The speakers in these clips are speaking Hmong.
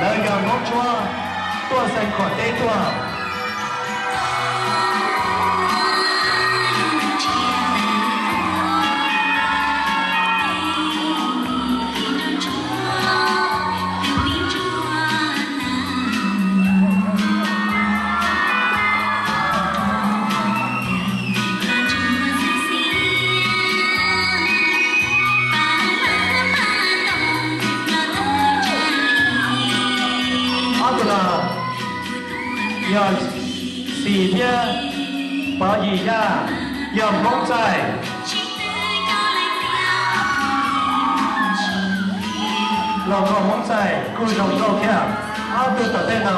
Lawv yog Hmoob Tshuab tuaj Xeev Khuam teb tuaj. Ob tug no yog Xis thiab Pov Yim Yaj, yog Hmoob Txaij. Los nkaus Hmoob Txaij kuj zoo nkauj thiab. Ob tug tom tej no.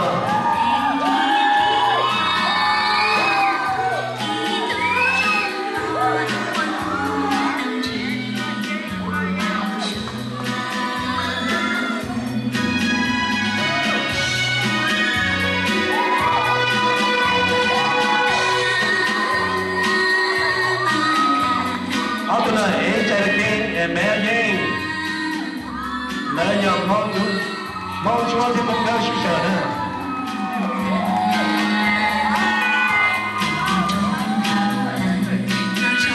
Ob tug no es Tsaij Keeb es Maiv Yeej. Lawv yog Hmoob Tshuab thiab Hmoob Dawb sib sau na.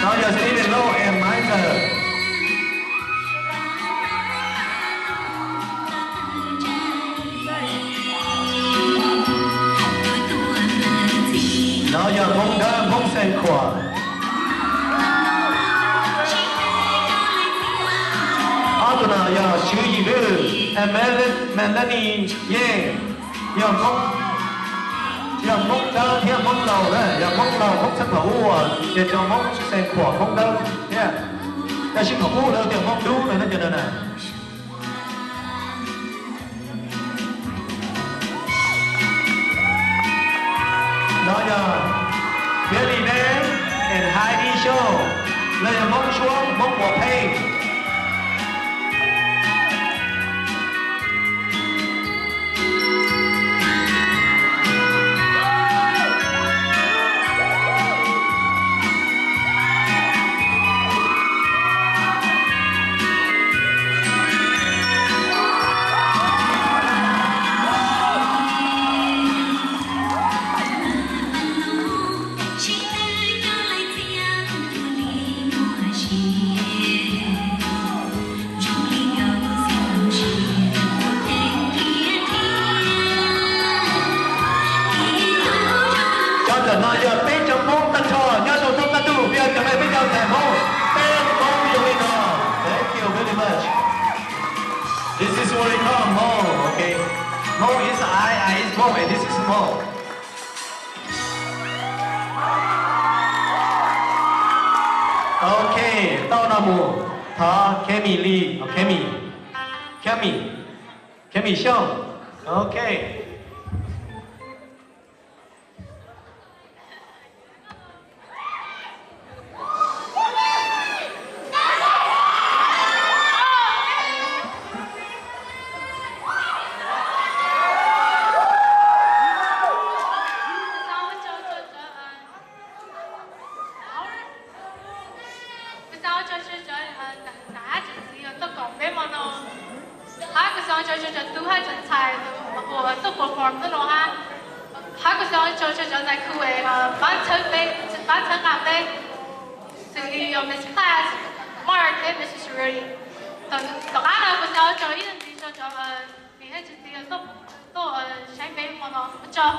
Nov yog Steven Lauj es Maiv Ntxawm. Nov yog Hmoob Dawb Hmoob Xeev Khuam. Ob tug no yog Tswv Yim Lwj es Melanie Yeej, yog Hmoob, yog Hmoob Dawb thiab Hmoob Laus na, yog Hmoob Laus Hmoob Xeev Khuam ub, ces cov Hmoob Xeev Khuam Hmoob Dawb thiab. Tab sis thaum ub lawv tias Hmoob Dub no na, cov no na. Nov yog Billy Van and Heidi Show, lawv yog Hmoob Suab Hmoob Muas Pheej. Cov ntawm no yog peb cov Hmoob tag nrho nyob rau thoob qab ntuj, yog cov me peb cov ntxhais Hmoob, peb Hmoob zoo li no. Thank you very much. This is what we call Hmoob, okay? Hmoob is I, I is Hmoob, and this is Hmoob. Ok, tau no mus, thov Khemi li, Khemi, Khemi, Khemi Xyooj. Ok. Kuv xav ua tsaug rau cov, ntawm hab tseem txiv uas tuaj koom peb hmo no, hab kuv xav ua tsaug rau cov tub hab cov ntxhais uas tuaj perform hnub no hab, hab kuv xav ua tsaug rau cov ntxhais khu es pab txhawb peb, pab txhawb nqa peb, xws li yog Miss Class, Mark thiab Missus Rudy. Tom qab no kuv xav ua tsaug ib tug ntxiv rau cov niam hab tseem txiv uas tuaj saib peb hmo no, ua tsaug.